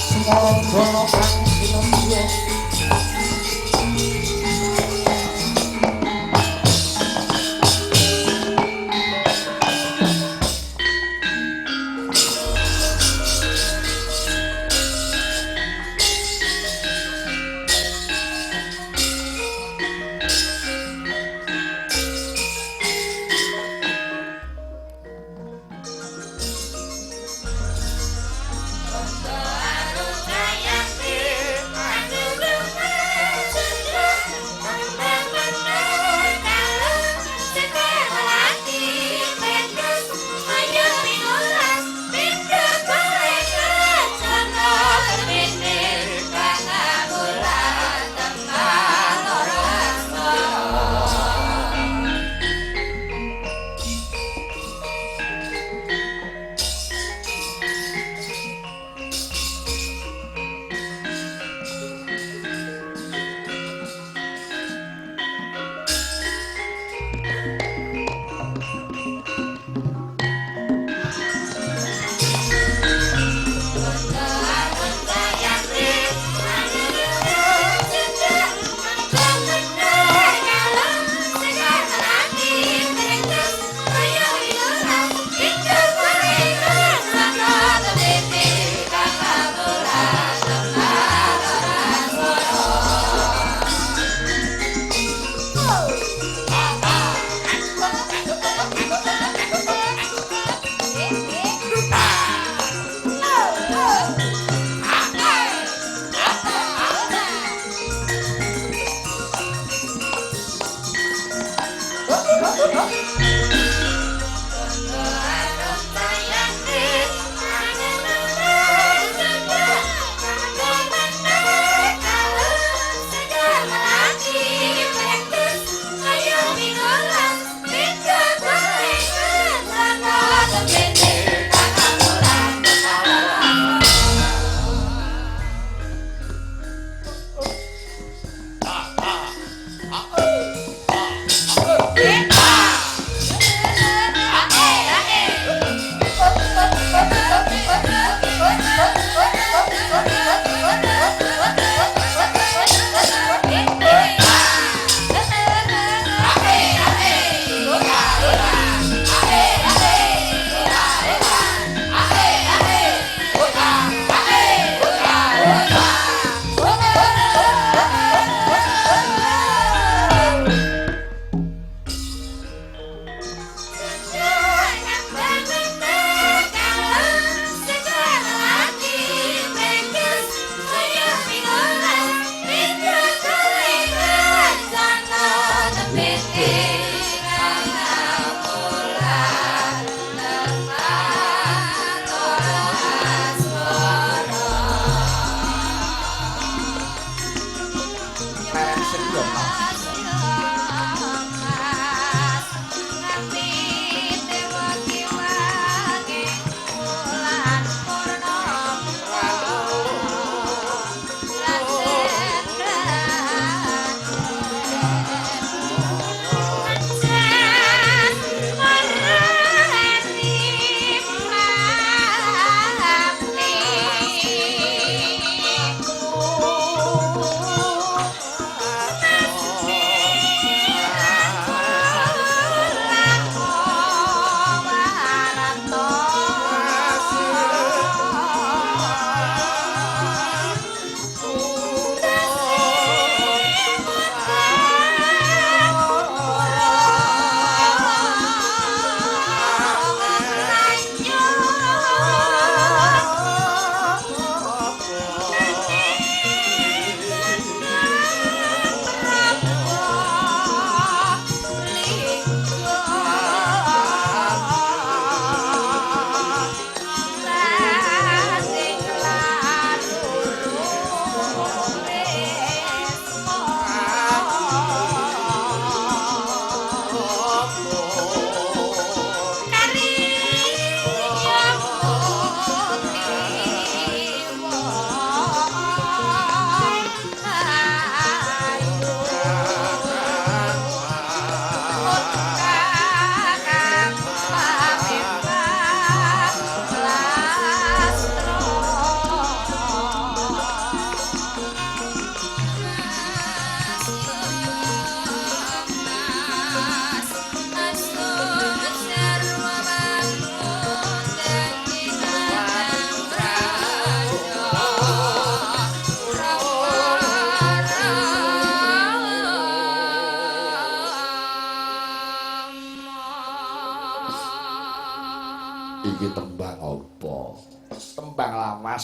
Sumangga kang sinebya. Anu jayanti.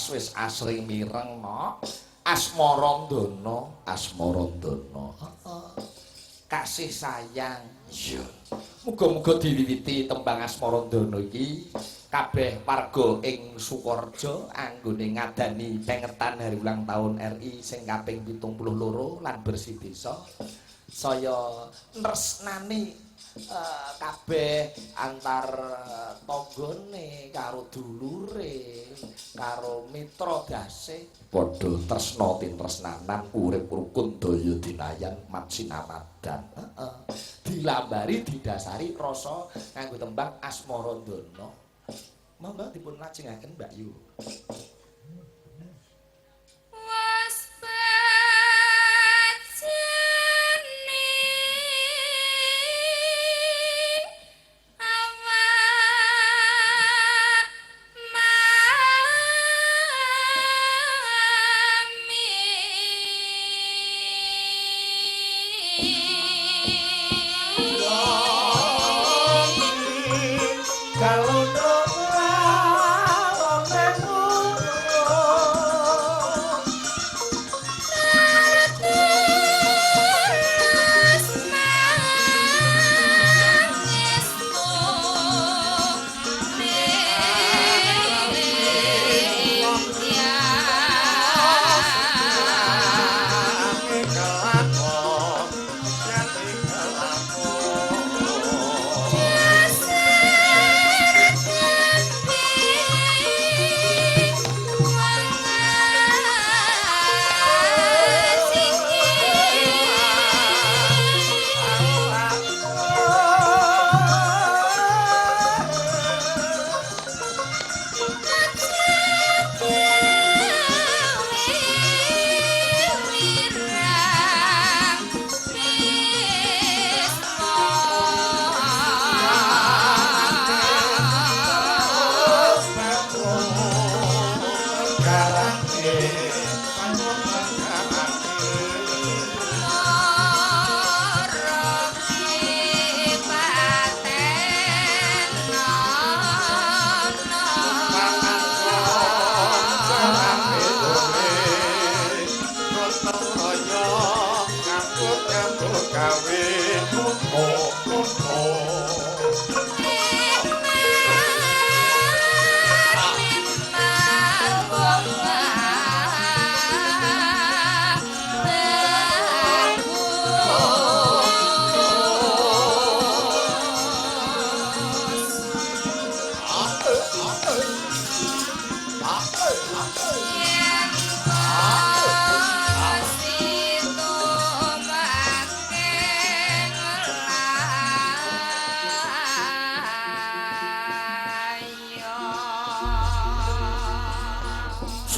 lawas wis asring mireng no. Asmarandana, Asmarandana. Heeh. Kasih sayang. Iya. Muga-muga diwiwiti tembang Asmarandana iki kabeh warga ing Sukorejo anggone ngadani pengetan hari ulang tahun RI sing kaping 72 lan bersih desa. Saya tresnani kabeh antar tanggane karo dulure karo mitra dase padha tresna tintresnanan urip rukun daya dinayan mat sinamadan. Heeh. Dilambari didasari rasa nganggo tembang Asmarandana. Monggo dipun lajengaken Mbak Yu.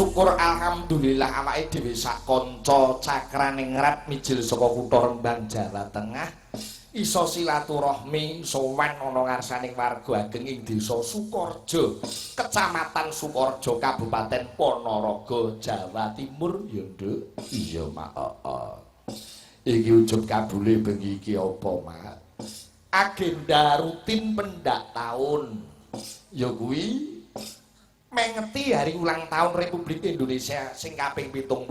Syukur alhamdulillah awake dhewe sak kanca cakrane ngrat mijil saka kutha Rembang Jawa Tengah iso silaturahmi sowan ana ngarsaning warga ageng ing desa Sukorejo, Kecamatan Sukorejo, Kabupaten Ponorogo, Jawa Timur. Ya Nduk. Iya Mak. Heeh. Iki ujub kabule bengi iki apa, Mak? Agenda rutin pendak taun. Ya kuwi mengeti hari ulang tahun Republik Indonesia sing kaping 72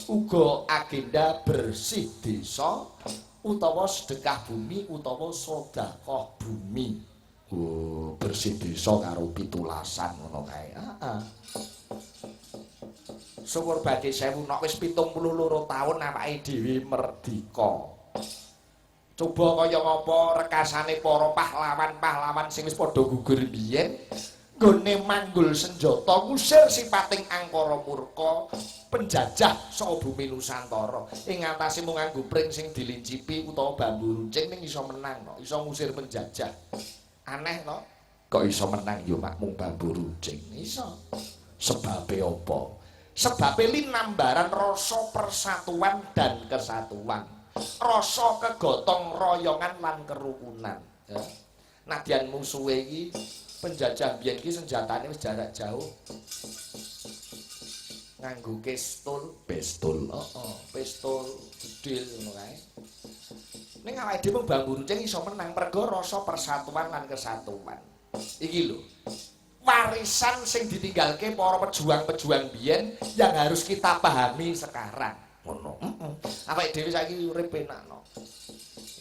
uga agenda bersih desa utawa sedekah bumi utawa sedekah bumi. Oh, bersih desa karo pitulasan ngono kae. Heeh. Syukur badhe sewu nok wis 72 taun awake dhewe merdika. Coba kaya ngapa rekasane para pahlawan-pahlawan sing wis padha gugur biyen nggone manggul senjata ngusir sipating angkara murka penjajah saka bumi Nusantara. Ing ngatasi mung nganggo pring sing dilincipi utawa bambu runcing ning iso menang no, iso ngusir penjajah. Aneh no? Kok iso menang yo mak mung bambu runcing? Iso. Sebabe apa? Sebabe linambaran rasa persatuan dan kesatuan, rasa kegotong royongan lan kerukunan. Ya. Nadyan musuhe iki penjajah biyen iki senjatane wis jarak jauh. Nganggo pistol, pistol, heeh, pistol bedil ngono kae. Ning awake dhewe mung bambu runcing iso menang mergo rasa persatuan lan kesatuan. Iki lho. Warisan sing ditinggalke para pejuang-pejuang biyen yang harus kita pahami sekarang. Ngono. Heeh. Awake dhewe saiki urip penak no.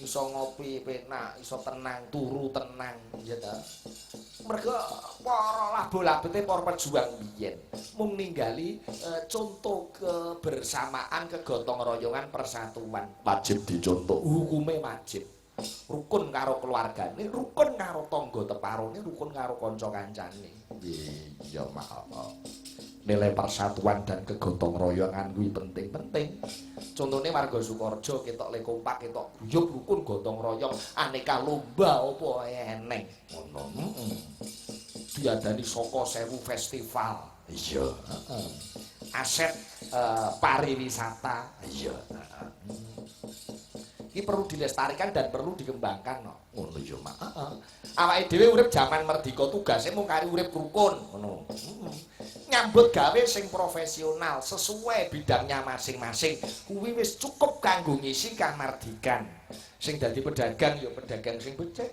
Iso ngopi penak, iso tenang, turu tenang, ya ta. Mergo para labo-labete para pejuang biyen mung ninggali contoh kebersamaan, kegotong royongan, persatuan. Wajib dicontoh, hukume wajib. Rukun karo keluargane, rukun karo tangga teparone, rukun karo kanca kancane. Iya, maaf. Nilai persatuan dan kegotong royongan kuwi penting-penting. Contohnya warga Sukorejo ketok le kompak, ketok guyub rukun gotong royong, aneka lomba apa eneng. Ngono. Heeh. Diadani Saka Sewu Festival. Iya, heeh. Aset pariwisata. Iya, heeh. Iki perlu dilestarikan dan perlu dikembangkan no. Ngono ya, Mak. Heeh. Awake dhewe urip jaman merdeka, tugase mung kari urip rukun, ngono. Nyambut gawe sing profesional sesuai bidangnya masing-masing. Kuwi wis cukup kanggo ngisi kamardikan. Sing dadi pedagang ya pedagang sing becik.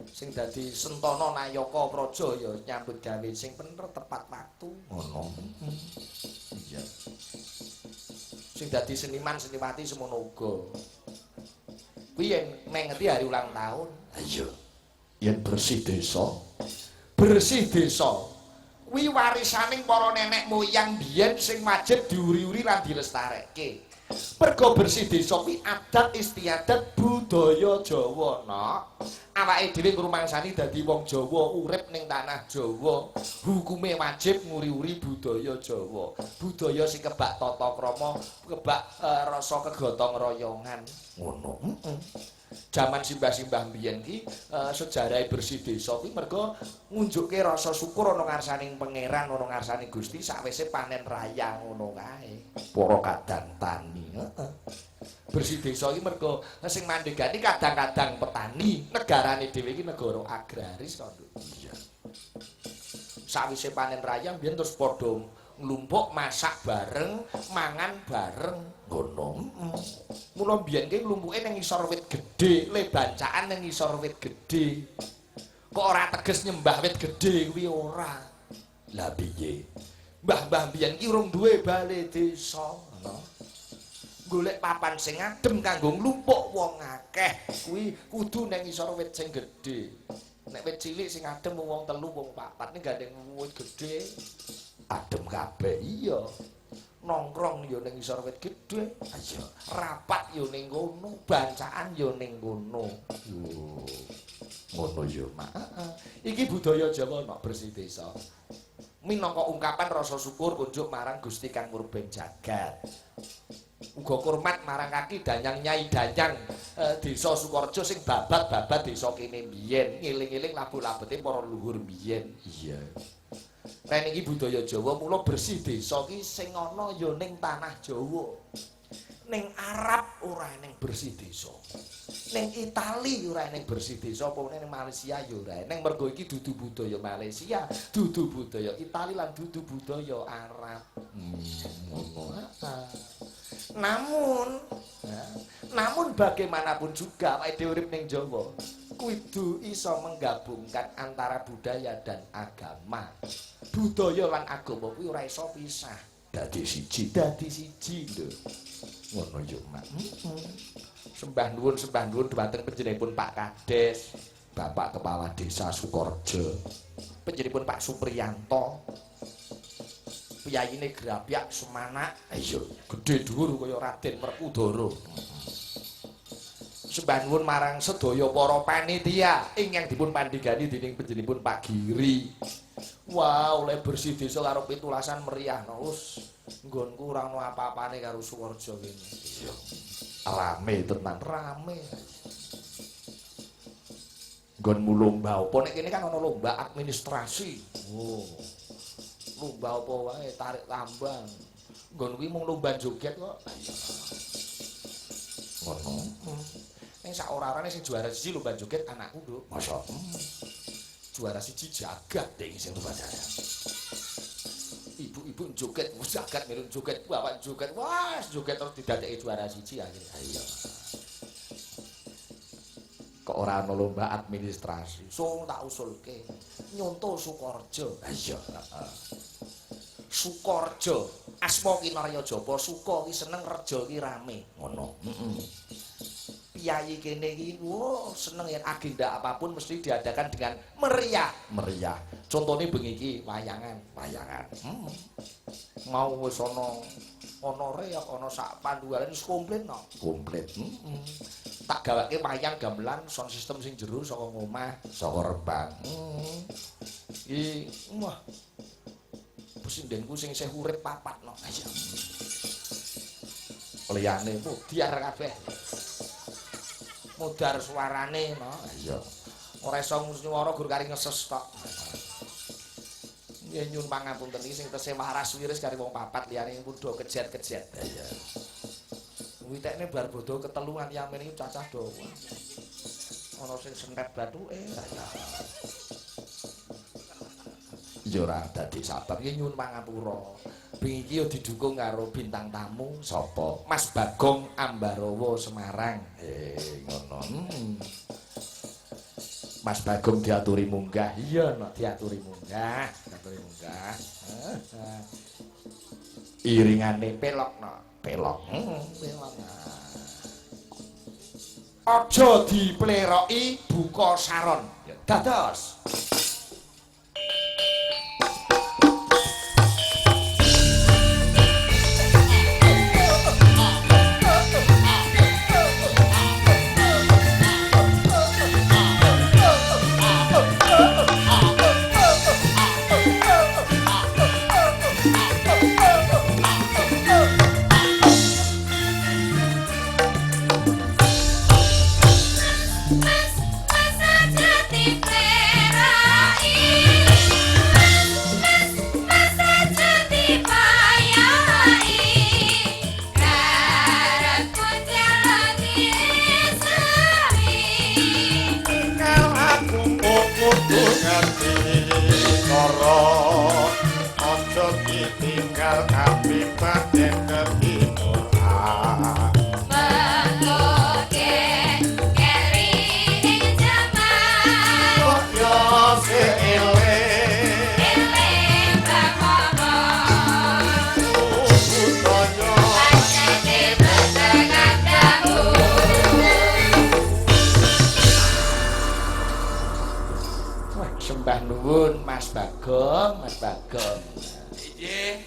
Sing dadi sentana nayaka praja ya nyambut gawe sing bener, tepat waktu. Ngono. Iya. Sing dadi seniman seniwati semono uga. Kuwi yen mengeti hari ulang tahun. Iya. Yen bersih desa. Bersih desa. Kuwi warisaning para nenek moyang biyen sing wajib diuri-uri lan dilestarekke. Mergo bersih desa kuwi adat istiadat budaya Jawa, nok. Awake dhewe ngrumangsani dadi wong Jawa, urip ning tanah Jawa. Hukume wajib nguri-uri budaya Jawa. Budaya sing kebak tata krama, kebak rasa kegotong royongan. Ngono. Heeh. Jaman simbah-simbah biyen ki sejarahe bersih desa kuwi mergo ngunjukke rasa syukur ana ngarsaning Pangeran, ana ngarsaning Gusti sakwise panen raya ngono kae. Para kadang tani, heeh. Bersih desa iki mergo sing mandhegani kadang-kadang petani, negarane dhewe iki negara agraris kok. Iya. Sakwise panen raya biyen terus padha nglumpuk, masak bareng, mangan bareng. Ngono. Heeh. Mula biyen ki nglumpuke ning ngisor wit gedhe, le bancaan ning ngisor wit gedhe. Kok ora teges nyembah wit gedhe kuwi ora. Lah piye? Mbah-mbah biyen ki urung duwe bale desa, ngono. Golek papan sing adem kanggo nglumpuk wong akeh kuwi kudu ning ngisor wit sing gedhe. Nek wit cilik sing adem wong telu, wong papat, ning gandeng wit gedhe adem kabeh. Iya. Nongkrong ya ning ngisor wit gedhe. Iya. Rapat ya ning kono, bancaan ya ning kono. Yo. Ngono ya, Mak. Heeh. Iki budaya Jawa nok bersih desa. Minangka ungkapan rasa syukur kunjuk marang Gusti kang murbeng jagat. Uga kurmat marang kaki danyang nyai danyang desa Sukorejo sing babat-babat desa kene biyen, ngeling-eling labu-labete para luhur biyen. Iya. Ren iki budaya Jawa, mula bersih desa ki sing ana ya ning tanah Jawa. Ning Arab ora eneng bersih desa. Ning Itali ora eneng bersih desa, apa ning Malaysia ya ora eneng, mergo iki dudu budaya Malaysia, dudu budaya Itali lan dudu budaya Arab. Ngono. Namun, ya, namun bagaimanapun juga awake dhewe urip ning Jawa kudu iso menggabungkan antara budaya dan agama. Budaya lan agama kuwi ora iso pisah. Dadi siji, dadi siji lho. Ngono yo, Mak. Sembah nuwun dhumateng panjenenganipun Pak Kades, Bapak Kepala Desa Sukorejo. Panjenenganipun Pak Supriyanto. Piyayine grapyak semanak, iya, gedhe dhuwur kaya Raden Werkudara. Sembah nuwun marang sedaya para panitia ingkang dipun pandhegani dening panjenenganipun Pak Giri. Wah, oleh bersih desa karo pitulasan meriah no. Us, nggonku ora ono apa-apane karo Sukorejo kene. Iya. Rame tenan, rame. Nggonmu lomba apa? Nek kene kan ono lomba administrasi. Oh. Lomba apa wae, tarik tambang. Nggon kuwi mung lomba joget kok. Iya. Ngono. Ning sak ora-orane sing juara siji lomba joget anakku, Nduk. Masa? Juara siji jagat ding sing lomba jagat. Ibu-ibu joget, jagat melu joget, bapak joget. Wah, joget terus didadekke juara siji akhirnya. Iya. Kok kok ora ana lomba administrasi. So tak usulke nyonto Sukorejo. Ha iya, heeh. Sukorejo, asma kinarya japa, suka ki seneng, reja ki rame. Ngono. Heeh. Piyayi kene iki wo seneng yen agenda apapun mesti diadakan dengan meriah, meriah. Contone bengi iki wayangan, wayangan. Mau wis ana ana reok, ana sak panduwalen wis komplit no. Komplit. Tak gawake wayang gamelan sound system sing jero saka ngomah, saka Rembang. Iki wah. Pesindenku sing isih urip papat no. Iya. Liyane mudyar kabeh. Mudar suarane no. Iya. Ora iso nyuwara gur kari ngeses tok. Nggih nyuwun pangapunten iki sing tesih waras wiris kari wong papat liyane pun do kejet-kejet. Iya. Witekne bar bodho ketelu nganti yamene iki cacah do. Ana sing sentet bathuke. Ya ora dadi sabab iki nyuwun pangapura. Bengi iki yo didukung karo bintang tamu sapa? Mas Bagong Ambarawa Semarang. Ngono. Mas Bagong diaturi munggah. Iya, no, diaturi munggah, diaturi munggah. Iringane pelok no, pelok. Pelok. Aja dipleroki buka saron. Ya dados. Mas Bagong, Mas Bagong. Nggih.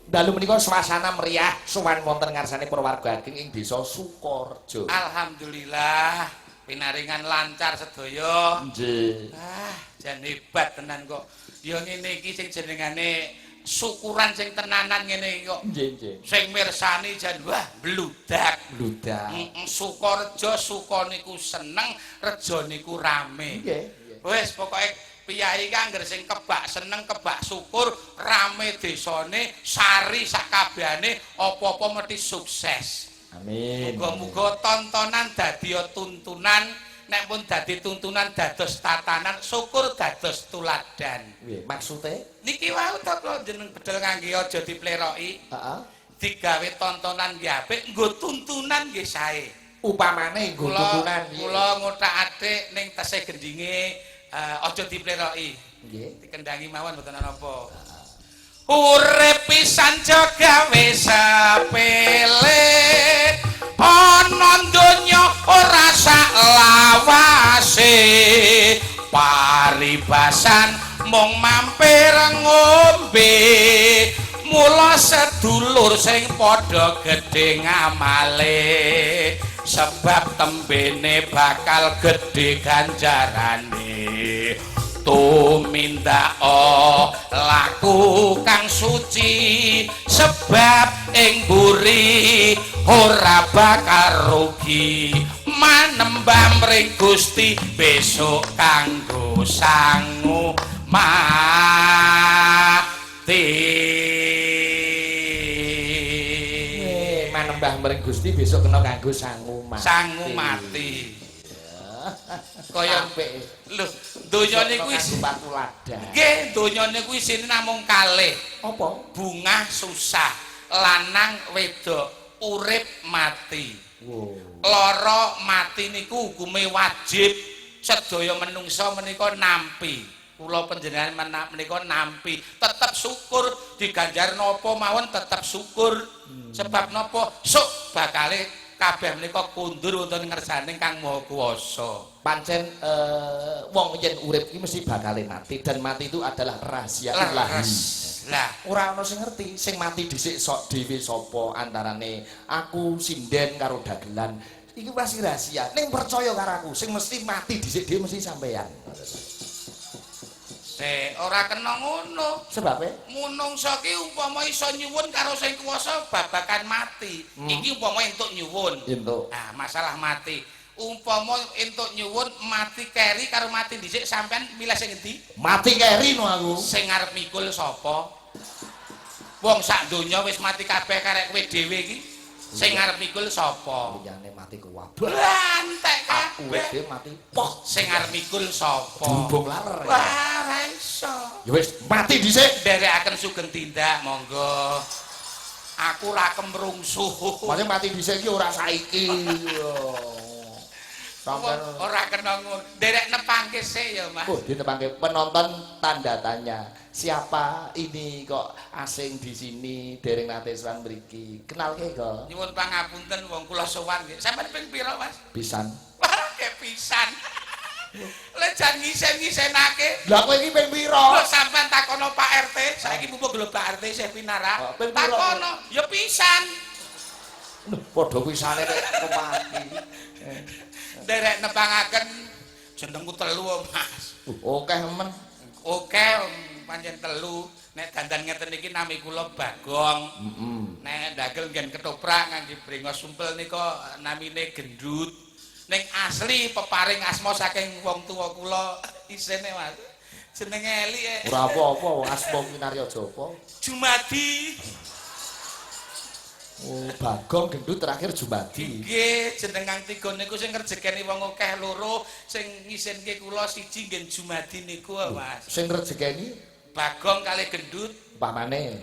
Dalu menika suasana meriah sowan wonten ngarsane para warga ageng ing desa Sukorejo. Alhamdulillah, pinaringan lancar sedaya. Nggih. Ah, jan hebat tenan kok. Ya ngene iki sing jenengane syukuran sing tenanan ngene iki kok. Nggih, nggih. Sing mirsani jan wah bludak. Bludak. Sukorejo suka niku seneng, rejo niku rame. Nggih. Wis pokoke piyayi ki angger sing kebak seneng, kebak syukur, rame desane, sari sakabehane, apa-apa mesti sukses. Amin. Muga-muga tontonan dadi tuntunan, nek pun dadi tuntunan dados tatanan, syukur dados tuladan. Piye maksude? Niki wau to kula jeneng bedhel ngangge aja dipleroki. Heeh. Digawe tontonan nggih apik, nggo tuntunan nggih sae. Upamane nggo tuntunan piye? Kula ngothak-athik ning tesih gendinge aja dipleroki. Nggih. Dikendangi mawon mboten napa. Urip pisan gawe sepele. Ana donya ora sak lawase. Paribasan mung mampir ngombe. Mula sedulur sing padha gedhe ngamale. Sebab tembene bakal gedhe ganjarane. Tumindako laku kang suci, sebab ing mburi ora bakal rugi. Manembah mring Gusti besok kanggo sangu mati. Manembah mring Gusti besok kena kanggo sangu mati. Sangu mati. Kaya lho, donya niku isine patuladan. Nggih, donya niku isine namung kalih. Apa? Bungah susah, lanang wedok, urip mati. Wow. Lara mati niku hukume wajib. Sedaya menungsa menika nampi. Kula panjenengan menika nampi, tetep syukur diganjar napa mawon tetep syukur. Sebab napa? Sok bakale kabeh menika kundur wonten ngersane Kang Maha Kuwasa. Pancen wong yen urip iki mesti bakale mati dan mati itu adalah rahasia ilahi. Lah, Ora ana sing ngerti sing mati dhisik sok dhewe sapa antarane aku, sinden karo dagelan. Iki pasti rahasia. Ning percaya karo aku, sing mesti mati dhisik dhewe mesti sampeyan. Se ora kena ngono. Sebabe? Munungsa ki umpama iso nyuwun karo sing kuwasa babakan mati. Iki umpama entuk nyuwun. Entuk. Ah, masalah mati. Umpama entuk nyuwun mati keri karo mati dhisik, sampean milih sing endi? Mati keri no aku. Sing arep mikul sapa? Wong sak donya wis mati kabeh karek kowe dhewe iki. Sing arep mikul sapa? Liyane mati kuwabeh. Lah, entek Aku kabeh. dhewe mati pok. Sing arep mikul sapa? Diubung laler. Wah, ora iso. Ya wis mati dhisik. Nderekaken sugeng tindak, monggo. Aku ora kemrungsuh. Maksudnya mati dhisik iki ora saiki. Sampeyan Ora kena ngono. Nderek nepangke sik ya, Mas. Oh, ditepangke penonton tanda tanya. Siapa ini kok asing di sini, dereng nate sowan mriki. Kenalke kok. Nyuwun pangapunten wong kula sowan nggih. Sampeyan ping pira, Mas? Pisan. Wah, ke pisan. Le jan ngisen-ngisenake. Lah kowe iki ping pira? Lho, sampean takono Pak RT, saiki mumpung lho Pak RT isih pinarak. Oh, ping pira? Takono, ya pisan. Lho, padha pisane nek kepati. Nderek nepangaken jenengku telu, Mas. Akeh men. Oke, pancen telu. Nek dandan ngeten iki nami kula Bagong. Nek ndagel nggen ketoprak ngangge brengos sumpel nika namine Gendut. Ning asli peparing asma saking wong tuwa kula isene, Mas. Jenenge Eli. Ora apa-apa wong asma kinarya Japa. Jumadi. Oh, Bagong, Gendut, terakhir Jumadi. Nggih, jenengan tiga niku sing ngrejekeni wong akeh loro, sing ngisinke kula siji nggih Jumadi niku, Mas. Sing ngrejekeni Bagong kali Gendut. Pamane?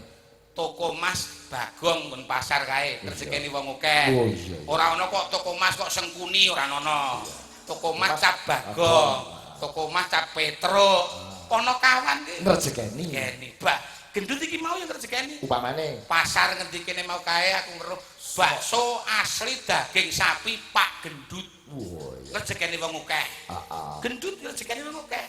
Toko Mas Bagong mun pasar kae ngrejekeni wong akeh. Oh iya. Ora ana kok toko Mas kok Sengkuni, ora ana. Toko Mas cap Bagong, toko Mas cap Petruk. Ana kawan ki Ngrejekeni. Ngrejekeni. Bah, Gendut iki mau yang ngrejekeni. Upamane pasar ngendi kene mau kae aku ngeruh bakso asli daging sapi Pak Gendut. Wah, iya. Ngrejekeni wong akeh. Heeh. Gendut ngrejekeni wong akeh.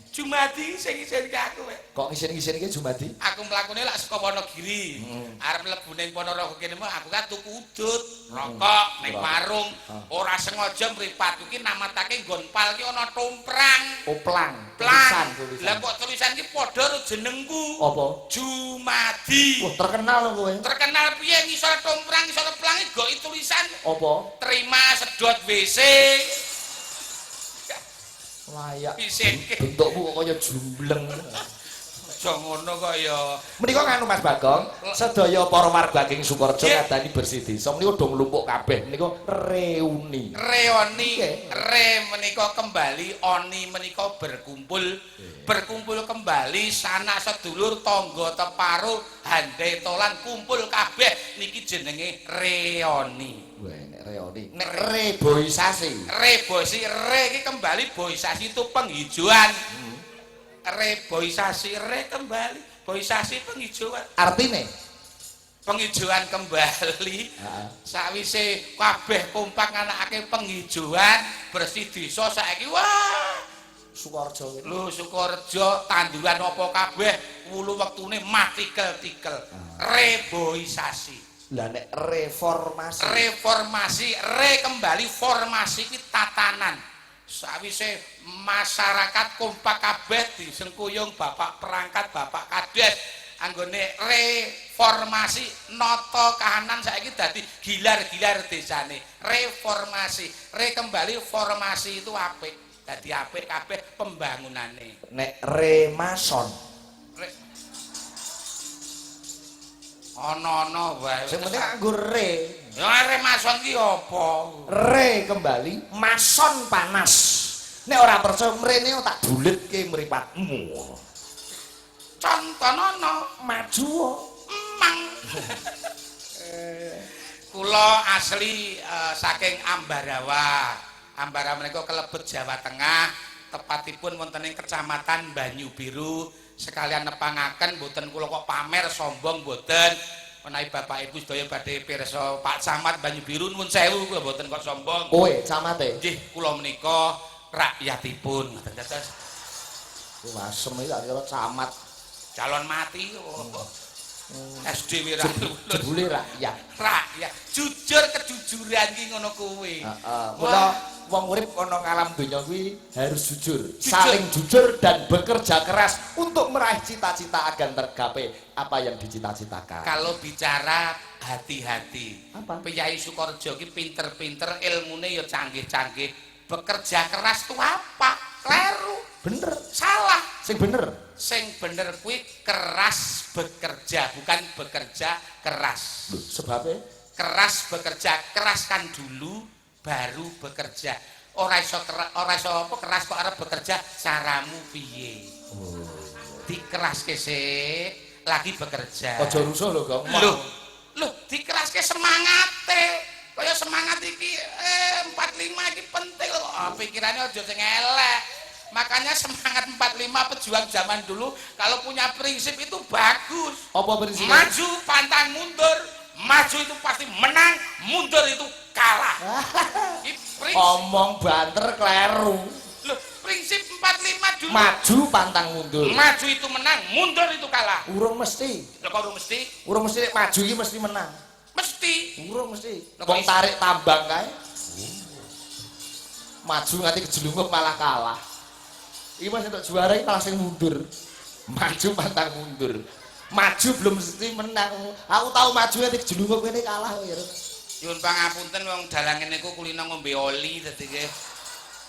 Jumadi sing isin aku wek. Kok ngisin-ngisin iki Jumadi? Aku mlakune lak saka Wonogiri. Arep mlebu ning Ponorogo kene mau aku kan tuku udut, rokok ning warung. Ora sengaja mripatku ki namatake nggon pal ki ana tumprang. Oplang, Plang. tulisan. Lah kok tulisan ki padha karo jenengku. Apa? Jumadi. Wah, terkenal kowe. Terkenal piye ngisor tumprang, ngisor plang goki tulisan Apa? Terima sedot WC. Layak. Isinke. Bentukmu kok kaya jumbleng. Aja ngono kok ya. Menika nganu Mas Bagong, sedaya para warga ing Sukorejo Nggih. ngadani bersih desa menika do nglumpuk kabeh menika reuni. Reoni, Nggih. re menika kembali, oni menika berkumpul. Berkumpul kembali sanak sedulur tangga teparo hande tolan kumpul kabeh niki jenenge reoni. Wah, nek reuni, nek reboisasi. Reboisi, re iki kembali, boisasi itu penghijauan. Reboisasi, re kembali, boisasi penghijauan. Artine? Penghijauan kembali. Heeh. Sakwise kabeh kompak nganakake penghijauan, bersih desa saiki wah. Sukorejo kene. Lho, Sukorejo tanduran apa kabeh wulu wektune matikel-tikel. Reboisasi. Lah nek reformasi? Reformasi, re kembali, formasi ki tatanan. Sawise masyarakat kompak kabeh disengkuyung Bapak perangkat, Bapak Kades anggone reformasi nata kahanan saiki dadi gilar-gilar desane. Reformasi, re kembali, formasi itu apik. Dadi apik kabeh pembangunane. Nek remason? Re ana-ana wae. Sing penting anggo re. Ya remason ki apa? Re kembali, mason panas. Nek ora percaya mrene tak duletke mripatmu. Contonono. Maju. Emang. Kula asli saking Ambarawa. Ambarawa menika kelebet Jawa Tengah. tepatipun wonten ing Kecamatan Banyubiru. Sekalian nepangaken, mboten kula kok pamer sombong, mboten. Menawi Bapak Ibu sedaya badhe pirsa Pak Camat Banyubiru, nuwun sewu, kula mboten kok sombong. Kowe camate? Nggih, kula menika rakyatipun. Ngoten dados. Wah, asem iki tak kira camat. Calon mati. Oh. SD wira. Jebule rakyat. Rakyat. Jujur, kejujuran ki ngono kuwi. Heeh. Mula wong urip ana ngalam donya kuwi harus jujur, saling jujur dan bekerja keras untuk meraih cita-cita agar tergapai apa yang dicita-citakan. Kalau bicara hati-hati. Apa? Priyayi Sukorejo ki pinter-pinter, ilmune ya canggih-canggih. Bekerja keras tuh apa? Kleru. Bener. Salah. Sing bener. Sing bener kuwi keras bekerja, bukan bekerja keras. Lho, sebabe? Keras bekerja, keraskan dulu baru bekerja. Ora iso ora iso apa, keras kok arep bekerja, caramu piye? Oh. Dikeraske sik, lagi bekerja. Aja rusuh lho, Gong. Lho, lho, dikeraske semangate. Kaya semangat iki 45 iki penting lho. Ah, pikirannya aja sing elek. Makanya semangat 45 pejuang zaman dulu kalau punya prinsip itu bagus. Apa prinsipnya? Maju pantang mundur. Maju itu pasti menang, mundur itu kalah. Iki prinsip. Omong banter kleru. Loh, prinsip 45 dulu. Maju pantang mundur. Maju itu menang, mundur itu kalah. Urung mesti. Lho, kok urung mesti? Urung mesti nek maju iki mesti menang. Mesti. Urung mesti. Lho, kok Wong tarik tambang kae. Maju nganti kejelungup malah kalah. Iki mas entuk juara iki malah sing mundur. Maju pantang mundur. Maju belum mesti menang. Aku tau maju nganti kejelungup kene kalah kok ya. Nyuwun pangapunten, wong dalange niku kulino ngombe oli, dadi nggih.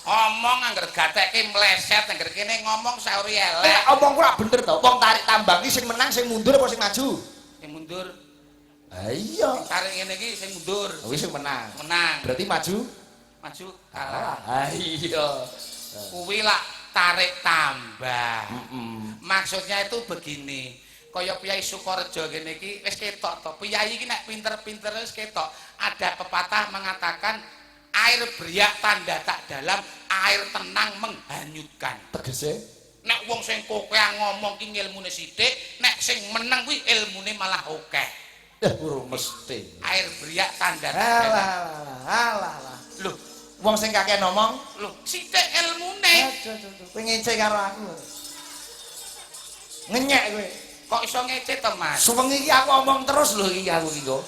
Omong angger gatekke mleset, angger kene ngomong sauri elek. Nek omongku ora bener to. Wong tarik tambang iki sing menang sing mundur apa sing maju? Sing mundur. Ha iya. Tarik ngene iki sing mundur. Kuwi sing menang. Menang. Berarti maju Maju kalah. kalah. Ha iya. Kuwi lak tarik tambah. Maksudnya itu begini. Kaya Priyayi Sukorejo kene iki wis ketok to. Priyayi iki nek pinter-pinter wis ketok. Ada pepatah mengatakan air beriak tanda tak dalam, air tenang menghanyutkan. Tegese? Nek wong sing kokean ngomong ki ngilmune sithik, nek sing meneng kuwi ilmune malah akeh. Eh, urung mesti. Air beriak tanda tak Alah dalam. alah alah. Loh, Wong sing kakek ngomong, loh, sithik ilmune. Aduh, aduh, aduh. Kowe ngece karo aku. Ngenyek kowe. Kok iso ngece to, Mas? Suwengi iki aku omong terus lho iki aku iki kok.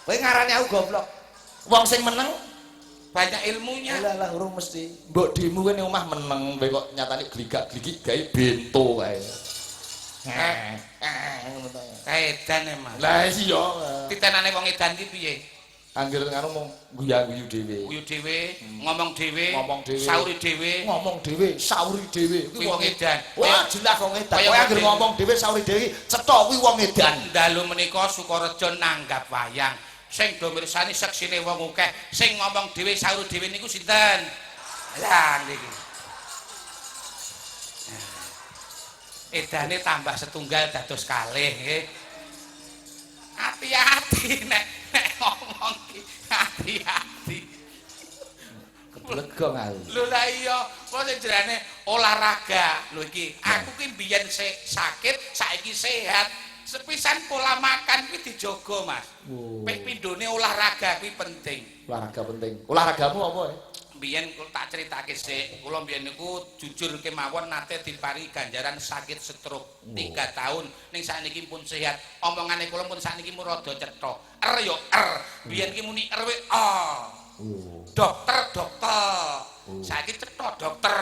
Kowe ngarani aku goblok. Wong sing meneng banyak ilmunya. Lah lah, urung mesti. Mbok demu kowe ning omah meneng kowe kok nyatane gligak-gligik gawe bento kae. Eh, eh, ngono to. Edan emang. Lah iya. Titenane wong edan ki piye? Angger ngono mung guya-guyu dhewe. Guyu dhewe, ngomong dhewe, Ngomong dhewe. Sauri dhewe. Ngomong dhewe, sauri dhewe. Kuwi wong edan. Wah, jelas wong edan. Kaya Kowe anggere model. ngomong dhewe, sauri dhewe, cetha kuwi wong edan. Dalu menika Sukorejo nanggap wayang. Sing do mirsani seksine wong akeh, sing ngomong dhewe sauri dhewe niku sinten? Lah niki. Edane tambah setunggal dados kalih nggih. Hati-hati nek ngomong ki hati-hati. Keblegong aku. Lho lah iya, kok sing jenenge olahraga. Lho iki, aku ki mbiyen sakit, saiki sehat. Sepisan pola makan kuwi dijaga, Mas. Oh. Ping pindhone olahraga kuwi penting. Olahraga penting. Olahragamu apa ya? Mbiyen kula tak critake sik, kula mbiyen niku jujur kemawon nate diparingi ganjaran sakit stroke 3 tahun. Ning sakniki pun sehat. Omongane kula pun sakniki mu rada cetha. Er yo er. Mbiyen ki muni er we a. Oh. Dokter dokter. Saiki cetha dokter.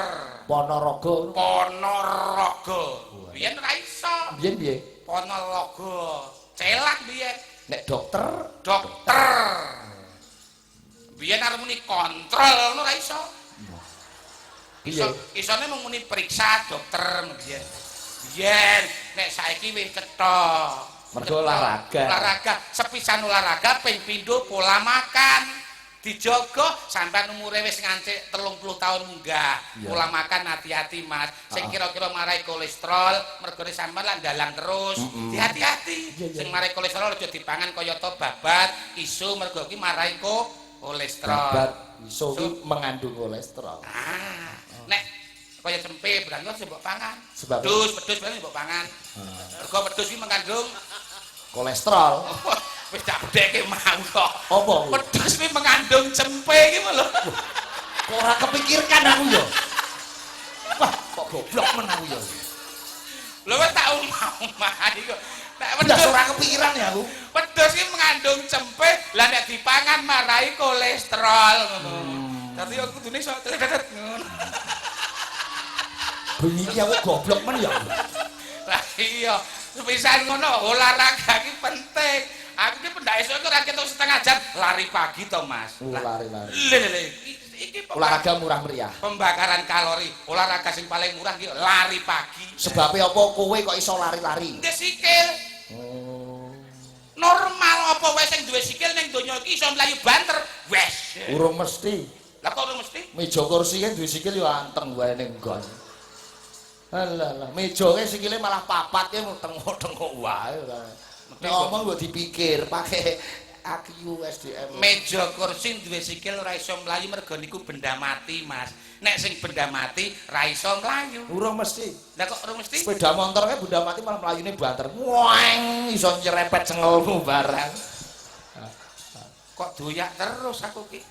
Ponorogo. Ponorogo. Biyen ora iso. Biyen piye? Ponorogo. Celak biyen. Nek dokter, Dokter. Biyen arep muni kontrol ngono ora iso. Piye? Iso, isone mung muni periksa dokter biyen. Biyen nek saiki wis cetha. Mergo olahraga. Olahraga, sepisan olahraga, ping pindho pola makan. Dijaga sampean umure wis ngancik 30 tahun munggah. Pola makan hati-hati, Mas. Sing kira-kira marai kolesterol, mergone sampean lan dalang terus. Hati-hati. Iya. Sing marai kolesterol aja dipangan kaya to babat, iso, mergo ki marai kolesterol. Babat iso kuwi mengandung kolesterol. Ah, nek Kaya cempe barang iku mbok pangan. Sebab Wedhus, wedhus barang mbok pangan. Mergo wedhus iki mengandung kolesterol. Wis tak bedheke mau kok. Apa kuwi? Wedhus kuwi mengandung cempe iki lho. Kok ora kepikirkan aku ya? Wah, kok goblok men aku ya. Lho wis tak omah-omah iku. Nek Blas wedhus ora kepikiran ya aku. Wedhus iki mengandung cempe, lah nek dipangan marai kolesterol ngono. Dadi aku kudune iso tetet ngono. Bengi iki aku goblok men ya. Lah iya, sepisan ngono olahraga iki penting. Aku ki pendak esuk ora ketok setengah jam lari pagi to, Mas. Oh, lari-lari. Lho lho iki olahraga murah meriah. Pembakaran kalori. Olahraga sing paling murah iki lari pagi. Sebabe apa kowe kok iso lari-lari? Ndek sikil. Oh. Normal apa wae sing duwe sikil ning donya iki iso mlayu banter. Wes. Urung mesti. Lah kok urung mesti? Meja kursi kan duwe sikil ya anteng wae ning nggon. Alah lah, meja ke sikile malah papat ki tengok-tengok wae. Nek ngomong mbok dipikir pakai AQ SDM. Meja kursi duwe sikil ora iso mlayu mergo niku benda mati, Mas. Nek sing benda mati ora iso mlayu. Urung mesti. Lah kok urung mesti? Sepeda motor kae benda mati malah mlayune banter. Weng iso nyerepet cengelmu barang. Kok doyak terus aku ki.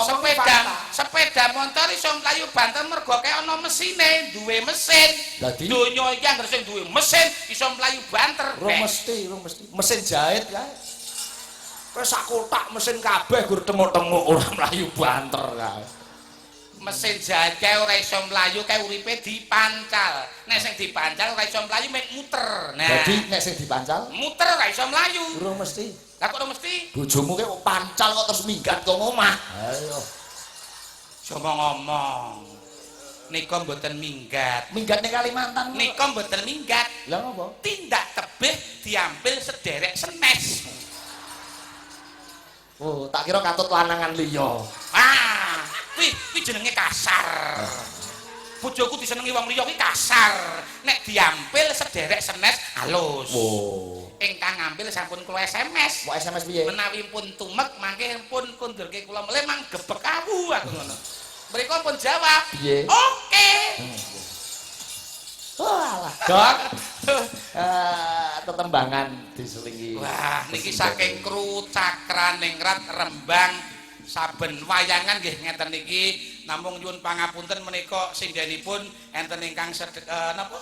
Sepeda Sepeda motor iso mlayu banter mergo kae ana mesine, duwe mesin. Dadi donya iki anggere sing duwe mesin iso mlayu banter. Urung mesti, urung mesti. Mesin jahit kae. Kowe sak kotak mesin kabeh gur tengok-tengok ora mlayu banter kae. Mesin jahit kae ora iso mlayu kae uripe dipancal. Nek sing dipancal ora iso mlayu mek muter. Nah. Dadi nek sing dipancal muter ora iso mlayu. Urung mesti. Lah kok ora mesti? Bojomu kae kok pancal kok terus minggat kok omah. Ayo. Aja ngomong. Nika mboten minggat. Minggat ning Kalimantan. Nika mboten minggat. Lah ngopo? Tindak tebih diambil sederek senes. Oh, tak kira katut lanangan liya. Ah, kuwi jenenge kasar. Bojoku disenengi wong liya kuwi kasar. Nek diampil sederek senes halus. Oh. Ingkang ngambil sampun kula SMS. Mau SMS piye? Menawi pun tumek mangke pun kundurke kula melih mang gebek awu aku ngono. Mriko pun jawab. Piye? Oke. Walah, Dok. Tetembangan diselingi. Wah, niki saking kru Cakraningrat Rembang saben wayangan nggih ngeten niki namung nyuwun pangapunten menika sindhenipun enten ingkang napa?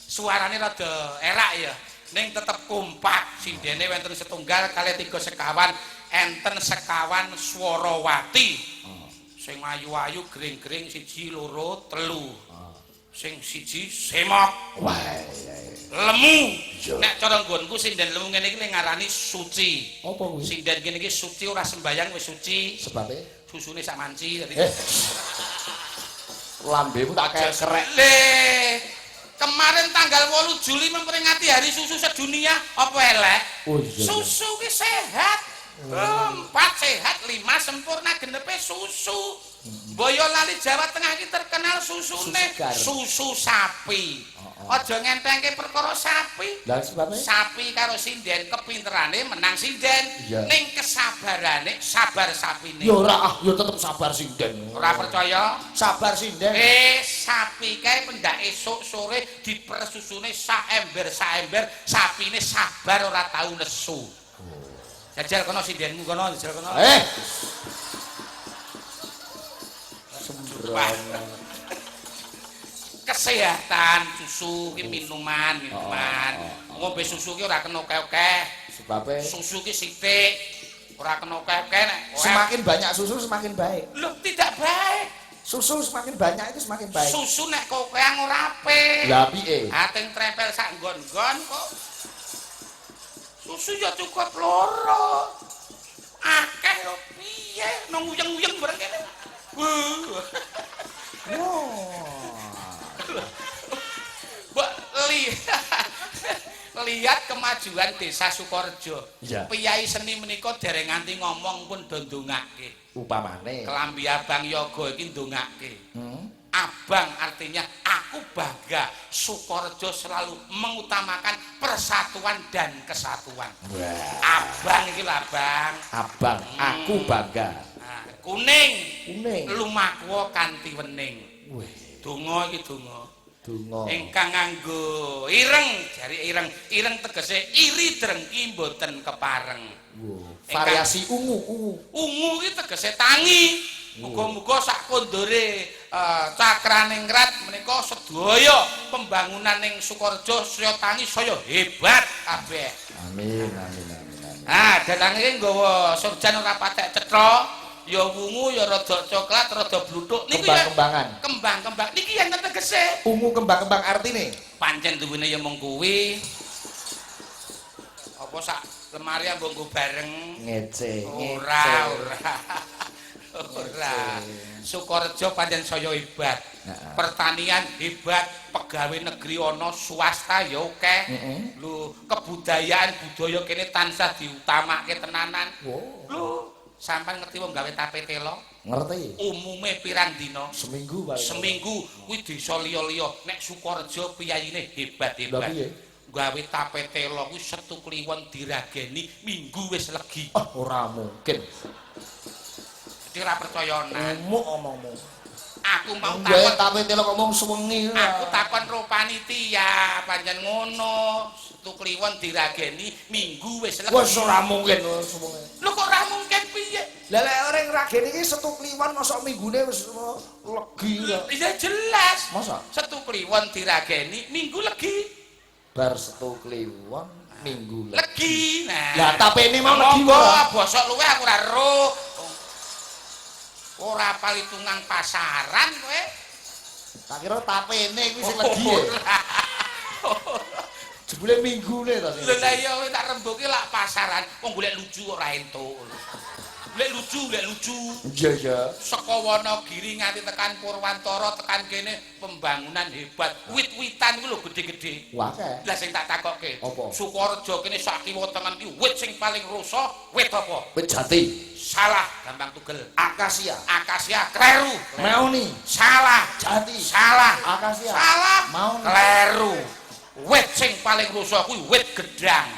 Suarane rada erak ya. Ning tetep kompak sindhene wonten setunggal kalih tiga sekawan enten sekawan Swarawati. Sing ayu-ayu gring-gring 1 2 3. Sing siji semok. Wah. Lemu. Nek cara nggonku sinden lemu ngene iki ngarani suci. Apa kuwi? Sinden kene iki suci ora sembayang wis suci. Sebabe susune sak manci dadi. Lambemu tak kayak kerek. Le. Kemarin tanggal 8 Juli memperingati hari susu sedunia, apa elek? Oh, iya. Susu ki sehat. 4 sehat, 5 sempurna, genepe susu. Boyolali Jawa Tengah iki terkenal susune, susu susu sapi. Aja ngentengke perkara sapi. Lah sebabe? Sapi karo sinden kepinterane menang sinden. Ning kesabarane sabar sapine. Ya ora ah, ya tetep sabar sinden. Ora percaya? Sabar sinden. Sapi kae pendak esuk sore dipersusune sak ember-sak ember, sapine sabar ora tau nesu. Jajal kono sindenmu kono, jajal kono. Sembrono. Kesehatan susu ki minuman, minuman. Ngombe susu ki ora kena akeh-akeh. Sebabe susu ki sithik, ora kena akeh-akeh nek semakin banyak susu semakin baik. Loh, tidak baik. Susu semakin banyak itu semakin baik. Susu nek kokean ora apik. Lah piye? Ating trempel sak nggon-nggon kok. Susu ya cukup loro. Akeh yo piye nang uyeng-uyeng bareng kene. Mbok lihat kemajuan desa Sukorejo. Iya. Piyai seni menika dereng nganti ngomong pun do ndongake. Upamane kelambi abang yoga iki ndongake. Abang artinya aku bangga. Sukorejo selalu mengutamakan persatuan dan kesatuan. Wah. Abang iki lho abang. Abang, aku bangga. Nah, kuning. Kuning. Lumaku kanthi wening. Wih. Donga iki donga. Donga. Ingkang nganggo ireng, jari ireng. Ireng tegese iri drengki mboten kepareng. Wow. Variasi ungu, ungu. Ungu iki tegese tangi. Muga-muga sak kondore Cakraningrat menika sedaya pembangunan ning Sukorejo saya tangi saya hebat kabeh. Amin, amin, amin, amin. Ah, dalange iki nggawa surjan ora patek cetha, ya wungu ya rada coklat, rada bluthuk. Niku ya Kembang-kembangan. Kembang-kembang. Niki enten tegese. Ungu kembang-kembang artine? Pancen duwene ya mung kuwi. Apa sak lemari mbok nggo bareng? Ngece, Ora, ora. Ora. Sukorejo pancen saya hebat. Pertanian hebat, pegawai negeri ana, swasta ya akeh. Lho, kebudayaan budaya kene tansah diutamake tenanan. Wow. Lho, sampean ngerti wong gawe tape telo? Ngerti. Umume pirang dina? Seminggu paling. Seminggu kuwi desa liya-liya. Nek Sukorejo piyayine hebat-hebat. Lha piye? Gawe tape telo kuwi Setu Kliwon dirageni, Minggu wis legi. Ah, ora mungkin. Dadi ora percaya nan. Umuk omongmu. Aku mau Gawe takon tape telo kok mung sewengi. Aku takon ro panitia, pancen ngono. Setu Kliwon dirageni, Minggu wis legi. Wis ora mungkin sewengi. Lho kok ora mungkin piye? Lah lek ora ngrageni iki Setu Kliwon mosok minggune wis legi ta. Ya jelas. Masa? Setu Kliwon dirageni, Minggu legi. Bar Setu Kliwon Minggu legi. Legi. Nah. Lah tapene mau legi Monggo ora? bosok luwe aku ora ero. Ora palitungan pasaran kowe. Tak kira tapene kuwi sing legi. Ya. Jebule minggune ta sing. Lho lah iya kowe tak rembuki lak pasaran, wong golek lucu ora entuk. Golek lucu, golek lucu. Iya, iya. Saka Wonogiri nganti tekan Purwantara tekan kene pembangunan hebat. Wit-witan iku lho gedhe-gedhe. Wah, akeh. Lah sing tak takokke. Apa? Sukorejo kene sak kiwa tengen ki wit sing paling rusak wit apa? Wit jati. Salah, gampang tugel. Akasia. Akasia kleru. Maoni. Salah. Jati. Salah. Akasia. Salah. Maoni. Kleru. Wit sing paling rusak kuwi wit gedang.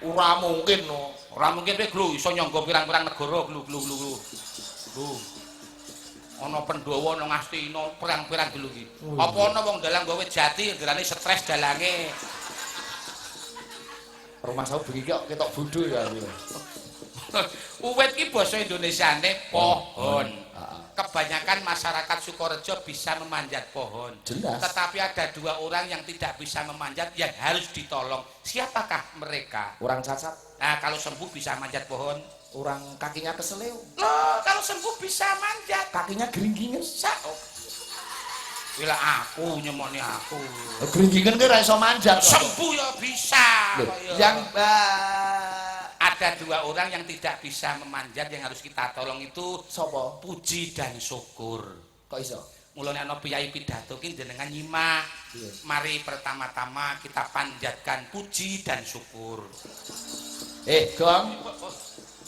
Ora mungkin no. Ora mungkin kowe glu iso nyangga pirang-pirang negara glu glu glu glu. Glu. Ana Pandhawa ana Ngastina pirang-pirang glu iki. Apa ana wong dalang gawe jati ndelane stres dalange. Rumah sawu bengi kok ketok bodho ya aku. Uwit ki basa Indonesiane pohon. Heeh. Kebanyakan masyarakat Sukorejo bisa memanjat pohon. Jelas. Tetapi ada dua orang yang tidak bisa memanjat yang harus ditolong. Siapakah mereka? Orang cacat, Nah, kalau sembuh bisa manjat pohon. Orang kakinya keseleo, Loh, kalau sembuh bisa manjat. Kakinya geringgingen. Sa oh. Bila aku nyemoni aku. Geringgingen ki ora iso manjat kok. Sembuh ya bisa. Loh, Kok ya. yang ada dua orang yang tidak bisa memanjat yang harus kita tolong itu sapa? Puji dan syukur. Kok iso? Mulane ana piyai pidato ki jenengan nyimak. Iya. Mari pertama-tama kita panjatkan puji dan syukur. Eh, Gong.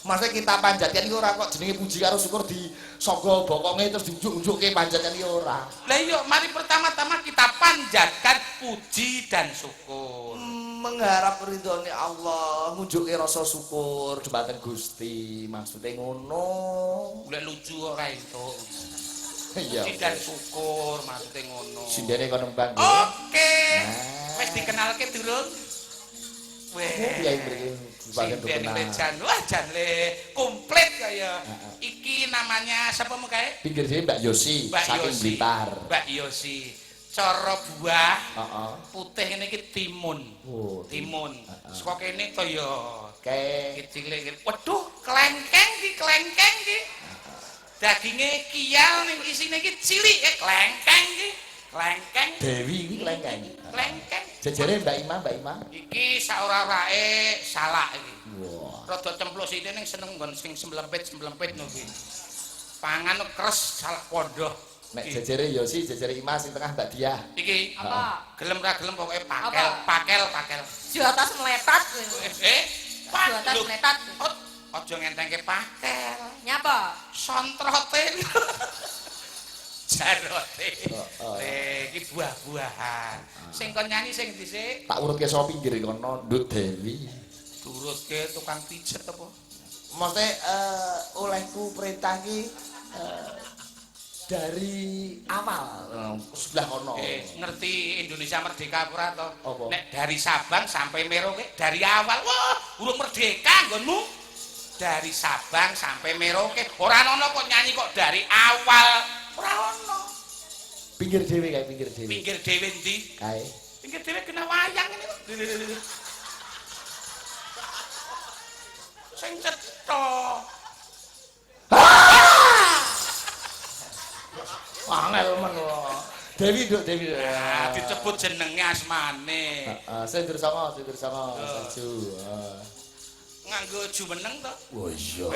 Maksudnya kita panjatkan iki ora kok jenenge puji karo syukur di sangga bokonge terus diunjuk-unjukke panjatkan iki ora. Lah iya, mari pertama-tama kita panjatkan puji dan syukur. Mengharap ridhone Allah, ngunjukke rasa syukur dhumateng Gusti, maksude ngono. Golek lucu ora entuk. Iya. Puji dan syukur maksude ngono. Sindene kono nembang nggih. Oke. Nah. Wis dikenalke durung? Weh. Piye mriki bagian Sinden kenal. jan, wah jan le komplit kaya. Heeh. Iki namanya sapa mu kae? Pinggir dhewe Mbak Yosi Mbak saking Yosi. Blitar. Mbak Yosi. Cara buah Heeh. putih ngene iki timun. Oh, Timun. Heeh. Saka kene to ya Kae iki cilik ngene. Waduh, klengkeng ki, klengkeng ki. Daginge kiyal ning isine iki cilik klengkeng ki. Klengkeng, Dewi iki klengkeng. Klengkeng. Jejere Mbak Ima, Mbak Ima. Iki saora-orae salak iki. Wah. Rada cempluk sithik ning seneng nggon sing semlempit-semlempit ngono kuwi. Pangan kres salak pondok. Nek Iki. jejere Yosi, jejere Ima sing tengah Mbak Diah. Iki Apa? Gelem ra gelem pokoke pakel, Apa? Pakel, pakel. Jotos meletot kowe. Eh, pak, Jotos lho. meletot. Oh, aja ngentengke pakel. Nyapa? Sontrote. Jarote. Heeh. Eh, iki buah-buahan. Sing kon nyanyi sing dhisik? Tak urutke saka pinggir kono, Nduk Dewi. Turutke tukang pijet apa? Maksudnya olehku perintah ki Dari awal sebelah kono. Ngerti Indonesia merdeka apa ora to? Apa? Nek dari Sabang sampai Merauke dari awal. Wah, urung merdeka nggonmu. Dari Sabang sampai Merauke ora ono kok nyanyi kok dari awal. Ora ono. Pinggir dhewe kae, pinggir dhewe. Pinggir dhewe ndi? Kae. Pinggir dhewe kena wayang ini kok. Sing cetha. Angel men kok. Dewi nduk, Dewi. Ah, disebut jenenge asmane. Heeh, sindur songo, seju. Heeh. Nganggo jumeneng to. Oh iya.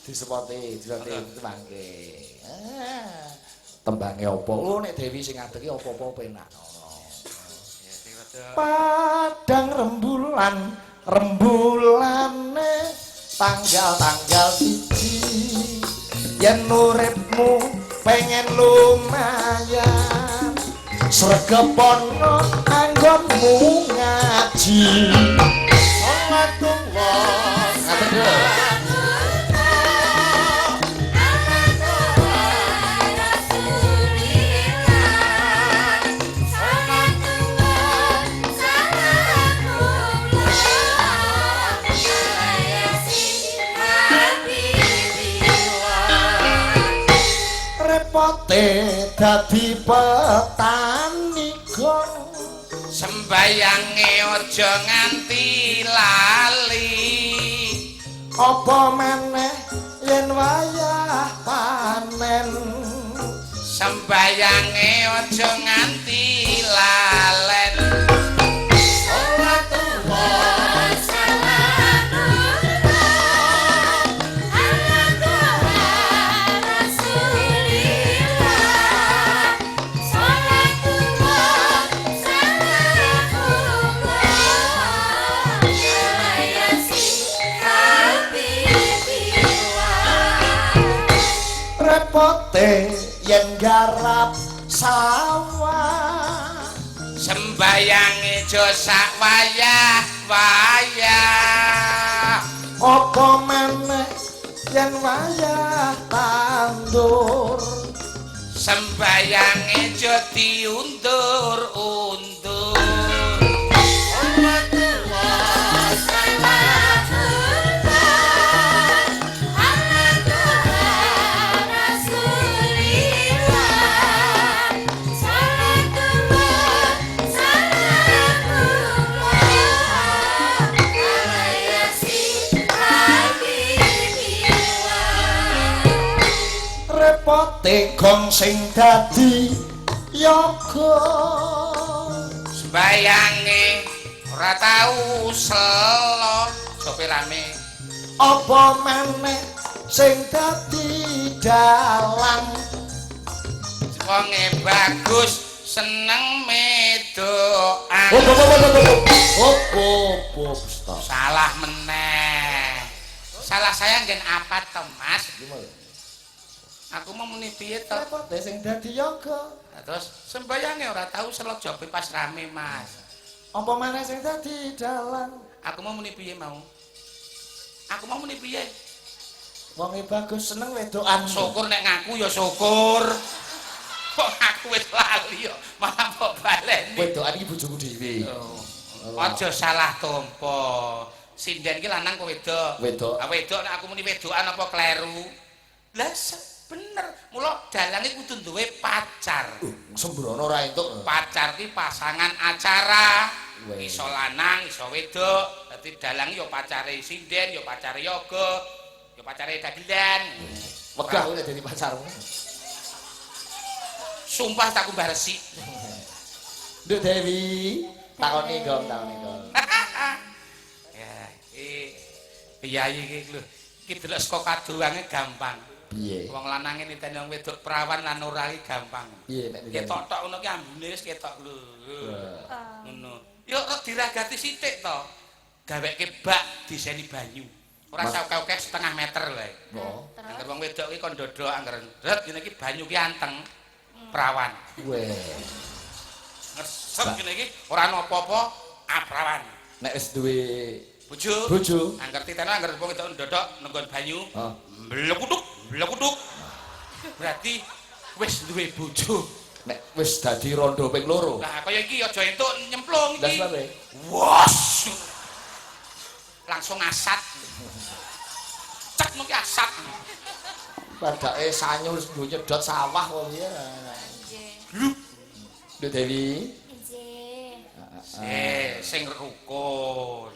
Disepoti, disepoti mangke. Ah. Tembange apa? Oh nek Dewi sing ngadeg ki apa-apa penak ngono. Padang rembulan, rembulane tanggal-tanggal siji. Yen uripmu pengen lumayan, sregepono anggonmu ngaji. Salatullah. Ngadeg lho. Repote dadi petani gong, Sembayange aja nganti lali. Apa maneh yen wayah panen? Sembayange aja nganti lalen. Repote yen garap sawah, Sembayange aja sak wayah wayah. Apa maneh yen wayah tandur? Sembayange aja diundur-undur. Repote gong sing dadi yoga, Sembayange ora tau selo, sope rame. Apa maneh sing dadi dalang? Wonge bagus seneng medokan. Oh, oh, oh, oh, oh, oh. Salah meneh. Salah saya nggen apa to, Mas? Aku mau muni piye to? Repote sing dadi yoga. Nah, terus sembayange ora tau selo jobe pas rame, Mas. Apa maneh sing dadi dalang? Aku mau muni piye mau? Aku mau muni piye? Wonge bagus seneng wedokan. Syukur nek ngaku ya syukur. Kok aku wis lali yo, malah mbok baleni. Wedokan iki bojoku dhewe. Oh. Aja salah tompo. Sinden iki lanang apa wedok? Wedok. Ah wedok nek aku muni wedokan apa kleru? Lah bener. Mula dalange kudu duwe pacar. Sembrono ora entuk. Pacar ki pasangan acara. Weh. Iso lanang, iso wedok. Dadi dalang ya pacare sinden, ya pacare yoga, ya pacare dagelan. Wegah kowe nek dadi pacarmu. Sumpah tak kumbah resik. Nduk Dewi, takoni gong, takoni gong. Ya, iki piyayi iki lho. Iki delok saka kadohange gampang. Piye? Wong lanange niteni wong wedok prawan lan ora iki gampang. Piye nek niteni? Ketok tok ngono ki ambune wis ketok lho. Ngono. Yo kok diragati sithik to. Gaweke bak diseni banyu. Ora Mas- usah akeh-akeh setengah meter wae. Oh. Angger wong wedok ki kon ndodok angger ret ngene iki banyu ki anteng. Prawan. Weh. Ngesep ngene iki ora ana apa-apa, aprawan. Nek wis duwe Bojo. bojo, Angger titeno angger wong wedok ndodok nenggon banyu. Oh. Mlekutuk. Blekuduk. Berarti wis duwe bojo. Nek wis dadi rondo ping loro. Lah kaya iki aja entuk nyemplung Lah iki. sebabe? Wos. Langsung asat. Cek mungkin asat. Padake sanyo wis nggo nyedot sawah kok piye. Nggih. Lho. Nduk Dewi. Nggih. Sing rukun.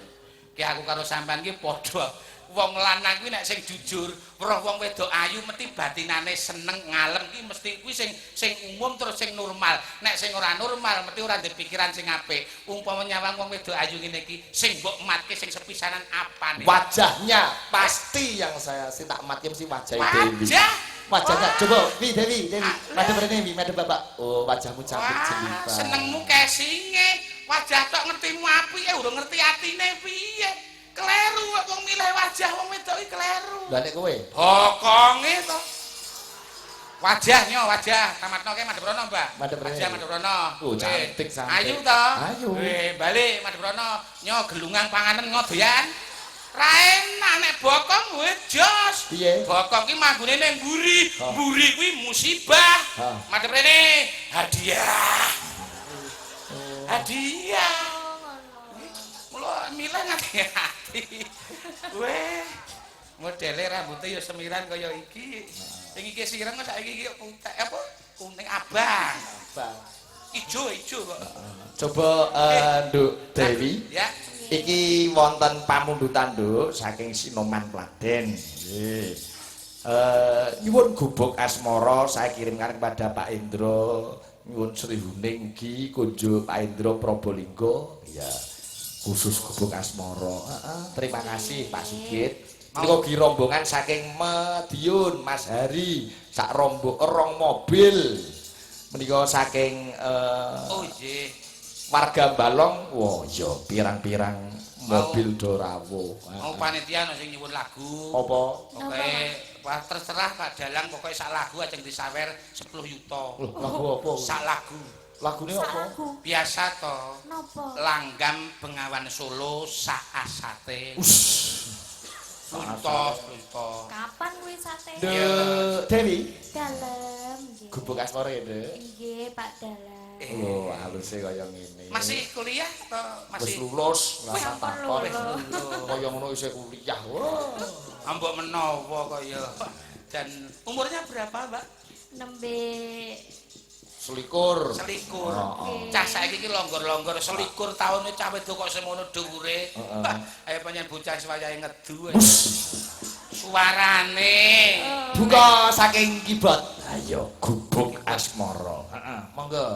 Ki aku karo sampean ki padha. Wong lanang kuwi nek sing jujur, weruh wong wedok ayu mesti batinane seneng ngalem ki mesti kuwi sing sing umum terus sing normal. Nek sing ora normal mesti ora ndek pikiran sing apik. Umpama nyawang wong wedok ayu ngene iki, sing mbok matke sing sepisanan apane? Wajahnya pasti yang saya sing tak matke mesti wajah Dewi. Wajah. Wajahnya coba Wi Dewi, Dewi. Ah, Madhep rene Wi, madhep Bapak. Oh, wajahmu cantik Wah, jelita. senengmu kesinge. Wajah tok ngertimu apike, urung ngerti atine piye. Kleru kok wong milih wajah wong wedok iki kleru. Lah nek kowe? Bokonge to. Wajah nyo, wajah. Tamatno ke madhep rono, Mbak. Madhep rene. Wajah madhep rono. Oh, cantik, Weh, cantik. Ayu to? Ayu. Weh, balik madhep rono. Nyo gelungang panganen ngodoyan. Ra enak nek bokong wis jos. Piye? Bokong ki manggone ning mburi. Ha. Mburi kuwi musibah. Ha. Madhep rene hadiah. Hadiah. Oh, ngono. Mula milih ngati-ati. Weh. Modele rambutnya ya semiran kaya iki. Sing iki sireng kok saiki iki putih apa? Kuning abang. Bang. Ijo ijo kok. Coba Nduk Dewi. Ya. Iki wonten pamundutan Nduk saking Sinoman Klaten. Nggih. Nyuwun gubuk asmara saya kirimkan kepada Pak Indro, nyuwun Sri Huning ugi kunjuk Pak Indro Probolinggo. Ya, khusus gubuk asmara. Heeh, terima kasih Pak Sigit. Menika ugi rombongan saking Madiun Mas Hari, sak rombong rong mobil. Menika saking Oh nggih. warga Balong, wah iya pirang-pirang mobil do rawuh. Mau panitia ono sing nyuwun lagu. Apa? Pokoke wah terserah Pak Dalang, pokoke sak lagu aja disawer 10 yuta. Loh, lagu apa? Sak lagu. Lagune Sak apa? lagu. Biasa to. Napa? Langgam Bengawan Solo sak asate. Ush. 10 yuta, 10 yuta. Kapan kuwi sate? Nduk Dewi, Dalem nggih. gubuk asmara ya, Nduk. Nggih, Pak Dalem. Oh, haluse kaya ngene. Masih kuliah atau wis masih lulus, Wis rasah ampun takon. lulus. Kaya ngono isih kuliah. Wah. Ambok menawa kaya. Dan umurnya berapa, Mbak? Nembe 21. 21. Heeh. Cah saiki iki longgor-longgor 21 taun cah wedok kok semono dhuwure. Heeh. Wah, ayo pancen bocah wayahe ngedu. Suarane. Buka saking keyboard. Ayo gubuk asmara. Heeh, monggo.